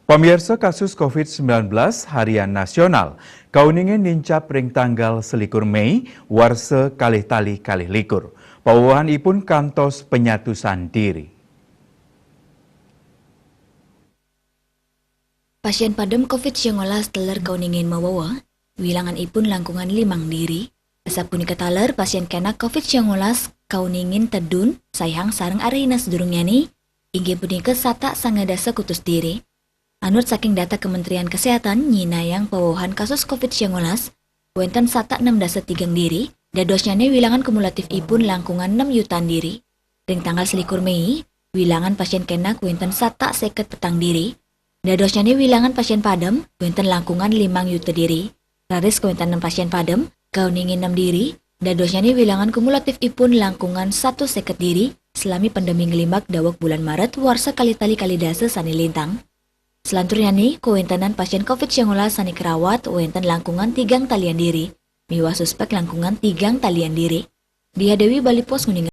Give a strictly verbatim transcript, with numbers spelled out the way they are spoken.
Pamiarsa, kasus covid sembilan belas harian nasional kauningin nincap ring tanggal selikur Mei warsa kalih tali kalih likur. Pawewehanipun kantos penyatusan diri. Pasien padem covid siangolas teler kauningin mawewe, wilanganipun langkungan limang diri. Asapunika taler pasien kenak covid siangolas kauningin tedun saihang sareng arihina sadurungnyane, inggih punika satak sanga dasa kutus diri. Anut saking data Kementerian Kesehatan nyinayang pawewehan kasus covid siangolas, wenten satak enam dasa tigang diri, dadosnyane wilangan kumulatifipun langkungan enam yutan diri. Ring tanggal selikur Mei, wilangan pasien kenak wenten satak seket petang diri, dadosnyane wilangan pasien padem wenten langkungan limang yuta diri. Raris kawentanan pasien padem kauningin enam diri, dadosnyane wilangan kumulatifipun langkungan satus seket diri, salami pandemi nglimbak daweg bulan Maret warsa kalih tali kalih dasa sane lintang. Salanturnyane, kawentanan pasien covid siangolas sane karawat wenten langkungan tigang talian diri, miwah suspek langkungan tigang talian diri. Diah Dewi, Bali Post, nguninga.